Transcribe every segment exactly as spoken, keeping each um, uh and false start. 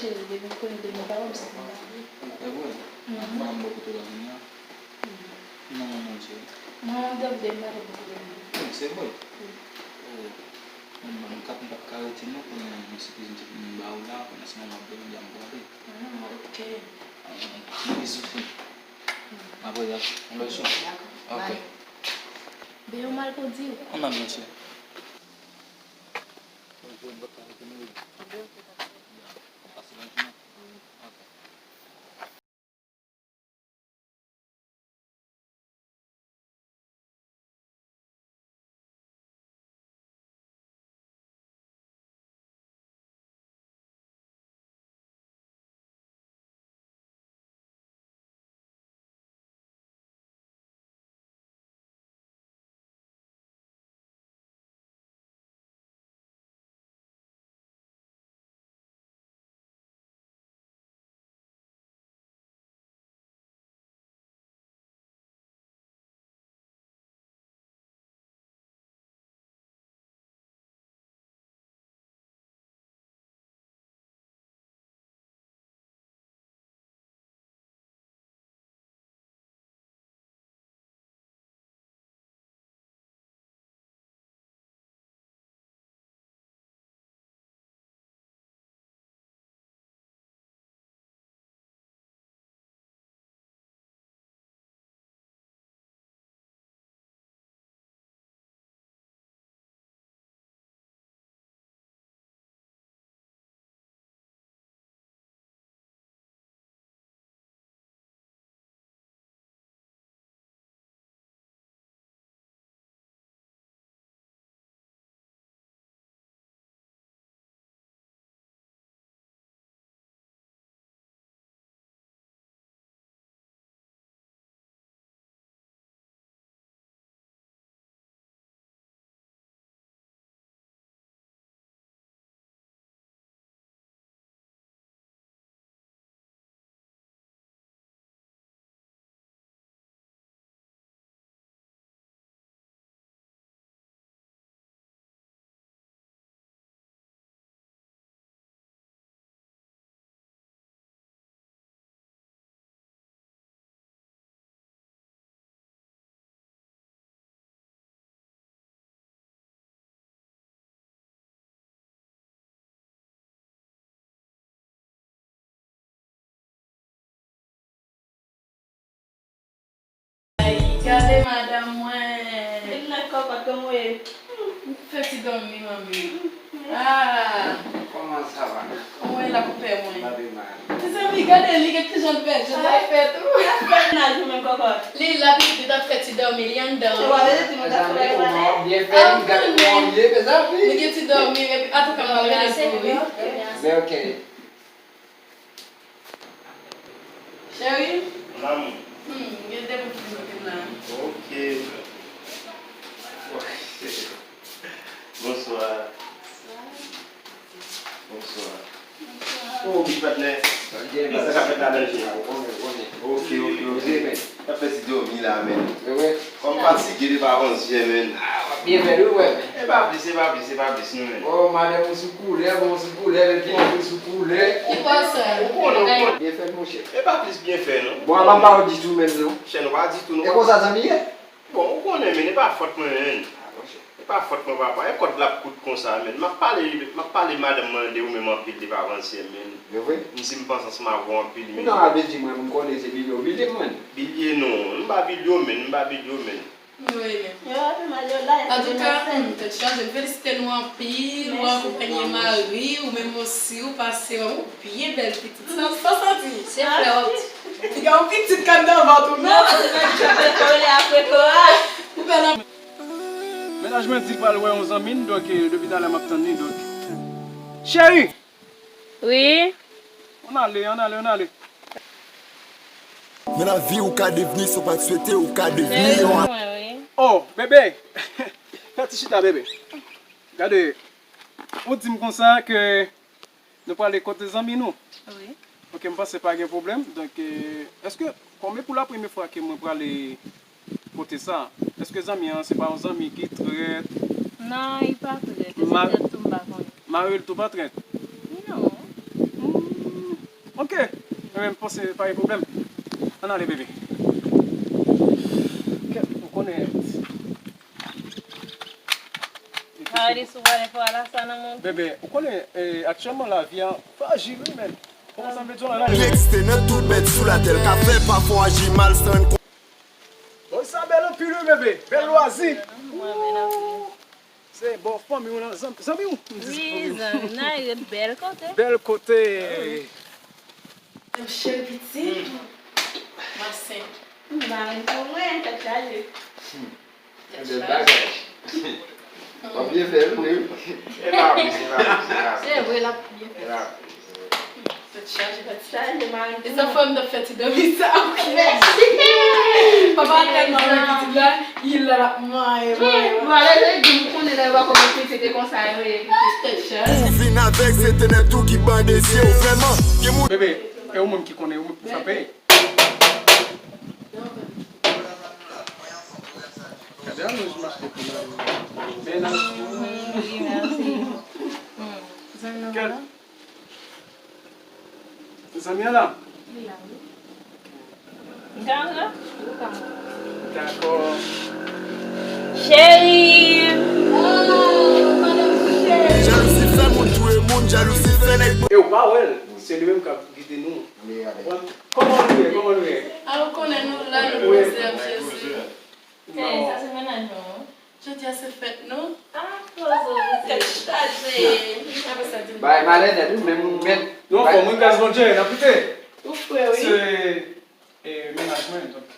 Cheri, depi m konnen demen pa wè m santi m pa byen. E vre? Mhm. Fanm bò kote w la kounye a? Mhm. Manman mwen, cheri. Manman m te vle m pa te pou kote m ye. Wi, se vre. Wi. Oh, mwen, mwen, m p ap ka rete non, konnen mwen se prezante pou m ba w la, pandan se manman m ap dòmi, m prale. Ah, ok. Ah, bon, bizou, fi. Apre sa, yon lòt jou. Dakò. Ok. Bye. Bye, m al pou di w. Ann al, mesye. Ay, gade madanm mwen. Vin nan kòkòt, kòm ou ye. M fè ti dòmi, manmi. Ah. Kòman sa va? Kòman w ye la, konpè mwen? M pa pi mal. Mezanmi, gade li, gade kijan l bèl, jan l fè tou. L ap fè mennaj ou menm, kòkòt. Li la, pitit, li t ap fè ti dòmi, li anndan. Ou pa vle di nou t ap fè mennaj? Ou byen fè, li gade kòman w ye, mezanmi. Li gen ti dòmi, epi, antouka, m ap rele pou li. Men, ok. Cheri? Mon amour. Hmm, gen de moun ki vin kote m la. Ok. Bonswa. Bonswa. Oh, big patnè. Sa k ap fèt la, men? Ou konnen, ou konnen. Ok, ok, ok. Poze, men. N ap fè ti dòmi la, men. Wi, wi. Kòm fatige depi avansyè, men. Ah, w ap byen fè l, wi, frè, men. E pa plis, e pa plis, e pa plis, non, men. Oh, madanm ou sou koulè, bon, ou sou koulè, men pitit ou sou koulè. Ki bò sa? Ou konnen, ou konnen. Byen fè l, monchè. E pa plis byen fè, non. Bon, a pa pawòl ditou menm, non. Chèn, ou pa ditou, non. E konsa zanmi ye? Bon, ou konnen, men, e pa fòt mwen, men. Ah, monchè. E pa fòt mwen, papa. E kòd la ap kout konsa, men. M ap pale, m ap pale madanm mwen de ou menm anpil depi avansyè, men. E vre? M di m panse ansanm avè w anpil, men. Non, a vle di mwen, m konnen se bilye w bilye m, men. Bilye non, m pa bilye w, men, m pa bilye w, men. Wi, men. Yo, ap mal yo la, antouka, hmm, tèt chaje, m felisite nou anpil, ou akonpanye mari, ou menm osi, ou pase, ou byen bèl pitit. Sa, sa santi. Se frè w ap di. Piga yon pitit k anndan vant ou, non? Non, se pa pitit, se kole apre kora. Ou bèl an. Mennaj mwen di l pral wè yon zanmi l, donk, eh, depi talè m ap tann li, donk. Cheri! Wi. Ann ale, ann ale, ann ale. Men lavi ou ka devni sa w pa t swete, ou ka devni yon. Oh, bebe! Fè ti chita, bebe. Gade, ou di m konsa ke nou prale kote zanmi nou. Wi. Ok, m panse pa gen pwoblèm. Donk, eh, èske, kòm e pou la premye fwa ke mwen prale kote sa, èske zanmi an se pa yon zanmi ki trèt? Non, li pa trèt. Èske trèt tou m pa konnen? Mari l tou pa trèt? Non. Hmm, Mwen menm panse pa gen pwoblèm. Ann ale, bebe. Kèt, ou konnen. Already sou pale fò a la, sa nan moun. Bebe, ou konnen, eh, aktyèlman lavi a frajil, wi, men. Kòman sa m vle di w la, la? Li egziste nan tout bèt sou latè, l ka fè pafwa w aji mal san rann kont. Bon, sa bèl anpil, wi, bebe. Bèl lwazi. Mwen, men anpil. Se bon fanmi w lan, zanmi, zanmi w. M di zanmi w. Wi, zanmi, n a ret bèl kote. Bèl kote. M cheri pitit. M ansent. M pa menm pou mwen, tèt chaje. Tèt chaje. Bèl bagay. W ap byen fè l, wi. Se la, wi, se la, wi, se la. Se vre, l ap byen fè. Se la, wi, se vre. Tèt chaje, tèt chaje, mari. E sa fè m t ap fè ti dòmi sa, wi. Papa tèlman renmen pitit la, li la l ap manyen, manyen. Bon, alè, lè di m konnen lè yo pa konn pitit, se konsa yo ye, pitit. Tèt chaje. Pou vin avèk, se tenèb tou ki bande zye w vrèman. Gen moun Bebe, e ou menm ki konnen, ou menm ki frape. Gade annou j m achte pou mennaj mwen. Mennaj mwen. Wi, mèsi. Hmm. Zanmi nan la? Zanmi an la? Li la, wi. M ka rantre? Wi, ou ka rantre. Dakò. Cheri! Oh, madanm cheri! Jalouzi fè moun touye moun, jalouzi fè nèg. E ou pa wè l, se li menm k ap gide nou. Kòman nou ye? Kòman nou ye? A, ou konnen nou la, nou poze ap chèche. Hey, sa se mennaj mwen, wi. Jodi a se fèt nou. Ah, poze w, tèt chaje. Bay malè nèt, wi, men moun mèt. Nou anfòm, wi, gras Bondye, n ap lite. Ou fre, wi. Se, eh, mennaj mwen, donk,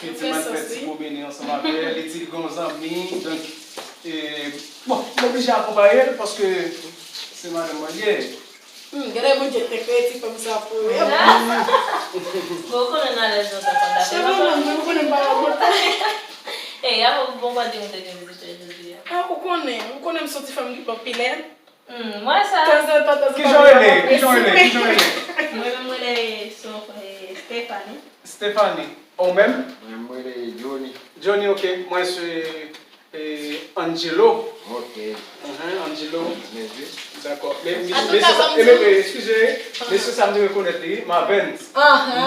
li di m al fè ti pwomene ansanm avè l, li di l gen yon zanmi, donk, eh, bon, m oblije akonpaye l paske se madanm mwen li ye. Hmm, gade Bondye te kreye ti fanm sa pou ou. Bon, ou konnen n alèz nan sa konn la. Cheve long, mwen konnen m pa wè kote. Ey, a bon, bon, pa di m te gen vizitè jodi a. Ah, ou konnen, ou konnen m se yon ti fanm ki popilè. Hmm, mwen sa. Tanzantan, tanzantan. Kijan w rele? Kijan w rele? Kijan w rele? Mwen menm, mwen rele Stephanie. Stephanie. Ou menm? Mwen, mwen rele Johnny. Johnny, ok. Mwen se E, Angelo. Ok. Mhm, Angelo. Mezye. Dakò. Men, mesye sa, e, men, e, eskize, mesye sa m te rekonèt li, Marvens. M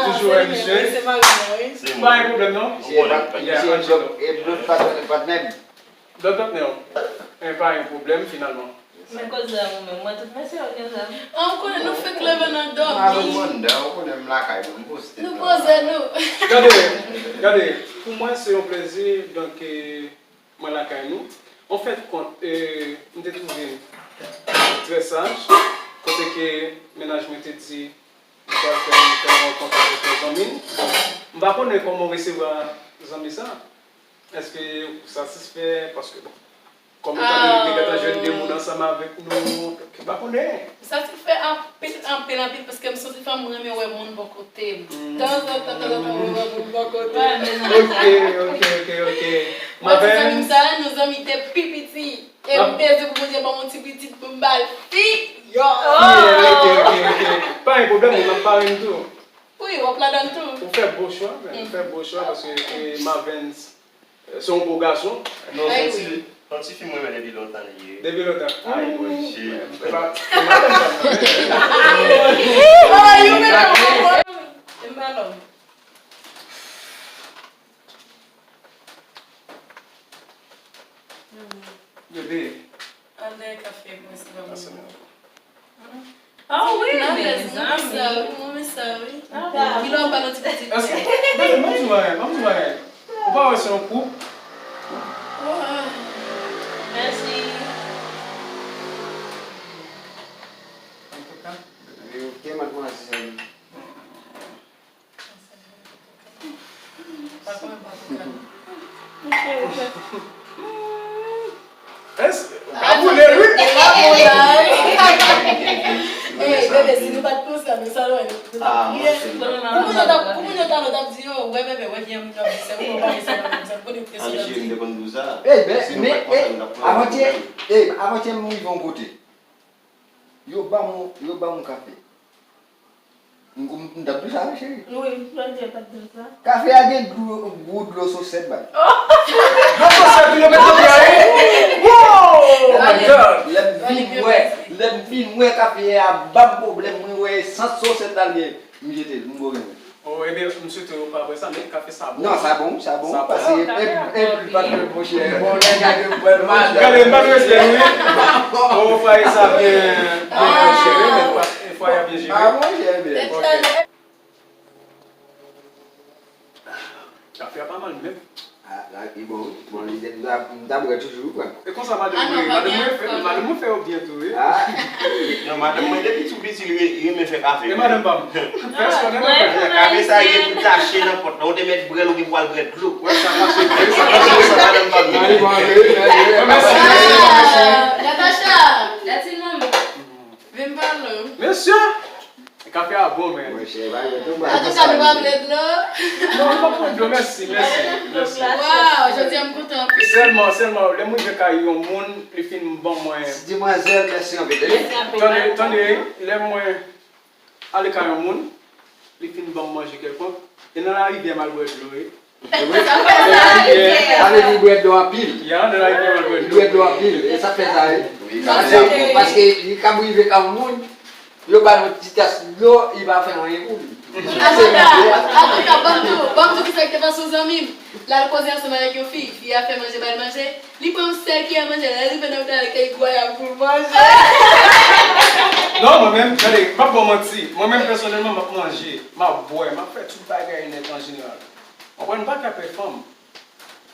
toujou wè misye. Se mari mwen, wi. Pa gen pwoblèm, non. Misye, misye, Angelo. E, blood patnè, patnè m. Blood patnè w. E, pa gen pwoblèm, finalman. Men koze a ou menm, mwen tout mesye yo gen zam. An, ou konnen nou fèk leve nan dòmi. Ou konnen m lakay mwen, m poste. Nou poze nou. Gade, gade, pou mwen se yon plezi, donk, e, mwen lakay nou. An fen de kont, e, m te twouve l trè saj, kote ke mennaj mwen te di li pral fè yon tèl rankont avèk yon zanmi l. M pa konnen kòman w resevwa zanmi sa. Èske ou satisfè? Paske, bon, kòm nou tande nou te gentan jwenn de moun ansanm avèk nou, m pa konnen. M satisfè anpil, anpil, anpil, paske m se yon ti fanm, mwen renmen wè moun bò kote m. Tanzantan, tanzantan, mwen wè moun bò kote m. Ok, ok, ok, ok. Mwen di zanmi m sa, nou zanmi te pi piti. E m dezi pou Bondye ban m yon ti pitit pou m ba l fi. Yo! Ok, ok, ok. Pa gen pwoblèm, mwen ap pare m tou. Wi, w ap ladan l tou. Ou fè bon chwa, men. Ou fè bon chwa, paske, e, Marvens, Se yon bo gason. Non, se yon ti, yon ti fi mwen renmen depi lontan li ye. Depi lontan. Ay, Bondye. Se pa, se pa madanm sa. Ay, Bondye. E m pa nonm. Bebe. Al dèyè kafe mwen, se pa mwen. Ah wi, mezanmi. Mwen sa, wi. Kilè w ap ba nou ti pitit? Èske, gade, ban m di w bagay, ban m di w bagay. Ou pa wè se yon koup? Mèsi. Antouka, ok, madmwazèl. Èske ou ka boule l, wi? Ey, bebe, si nou pa t konsa, men sa lwen. Ah, mon cheri. Pou moun yo t ap, pou moun yo talè t ap di, yo, wè bebe, wè vye moun nan, se ou pa vle sa nan moun sa, konnen ke se. An cheri, m te konn di w sa. Ey, men, men, ey, avantyè, ey, avantyè m rive yon kote. Yo ban m, yo ban m kafe. M, m, m t ap di w sa, wi, cheri. Wi, Bondye pa t di w sa. Kafe a gen dlo, gou dlo sosèt bay. Dlo sosèt, wi, yo met nan pye a, wi. Oh my God! Lè m vin wè, lè m vin wè kafe a ban m pwoblèm, mwen wè esans sosèt la l gen. M jete l, m gwo renmen. Oh, ebyen, m swete w pa bwè sa, men kafe sa bon. Non, sa bon, sa bon, sa bon. Pase enpil, enpil pa t fè, monchè. Bon, lè gade m bwè l mal. Gade, m pa t respè, wi. Oh, fwaye sa byen, byen jere, men pa, fwaye a byen jere. Ah, monchè, byen. Ok. Kafe a pa mal menm. Ah, la, li bon, wi. Bon, li, m ta, m ta bwè toujou, wi. E konsa, madanm mwen, madanm mwen fè, madanm mwen fè yo byen tou, wi. Ah. Non, madanm mwen, depi tou piti, li, li renmen fè kafe. E madanm pa m. Fè espò nan fè. Kafe sa, gen pou tache nan pòt la. Ou te mèt bwè l, ou gen pou al bwè dlo. Wè, sa mache, wè, sa mache, sa madanm pa m. Mèsi, mèsi, mèsi. Natacha, la ti manman. Vin pale. Mesye! Kafe a bon, men. Mwen chè, pa gen tou. Antouka, nou pa vle dlo. Non, nou pa pran dlo, mèsi, mèsi, mèsi. Waw, jodi a m kontan anpil. Sèlman, sèlman, lè m rive kay yon moun, li fin ban mwen. Dimwazèl, mèsi anpil, tande. Mèsi anpil. Tande, tande, lè mwen ale kay yon moun, li fin ban m manje kèlkonk, e nan larivyè m al bwè dlo, wi. Sa fè sa, sa vle di. Sa vle di li bwè dlo anpil. Ya, nan larivyè m al bwè dlo. Li bwè dlo anpil. E sa fè sa, wi. Wi, sa fè sa. Paske, paske li ka rive kay yon moun, yo ba l yon ti tas dlo, li pa fè anyen pou li. Antouka, antouka, ban m di w, ban m di w kisa ki te pase yon zanmi m. L al koze ansanm avèk yon fi, fi a fè manje, ba l manje. Li pran yon sèl kiyè manje, lè l rive nan mitan, l kay gwayab pou l manje. Non, mwen menm, gade, m p ap ba w manti. Mwen menm, pèsonèlman, m ap manje, m ap bwè, m ap fè tout bagay nèt an jeneral. Konprann, m pa ka pè fanm.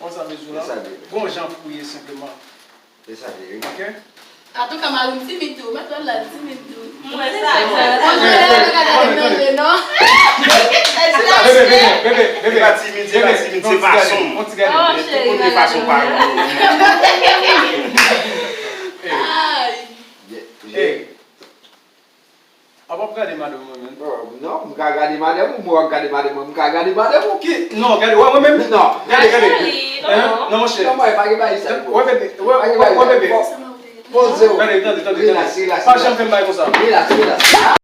Konn sa m vle di w la? Se sa l ye. Gon jan pou ye senpleman. Se sa l ye, wi. Ok? Antouka, mari m timid tou. Mèt wè l la, l timid tou. Mwen sa. Mwen sa. Mwen sa. Mwen sa. Bebe, bebe, bebe, bebe. Se pa timid, se pa timid, se fason. On ti gade. Oh, cheri, tout moun gen fason pa yo. Ay. Hey. A p ap gade madanm mwen, menm. Oh, non, m ka gade madanm ou, mwen w ap gade madanm mwen, m ka gade madanm ou. Ki? Non, gade, wè mwen menm? Non. Gade, gade. Hein? Non, monchè. Non, mwen, pa gen bagay sa. Wè, bebe, wè, wè, wè, bebe. Poze w. Gade, tande, tande, tande. Relax, relax, relax. Pa janm fè m bagay konsa. Relax, relax.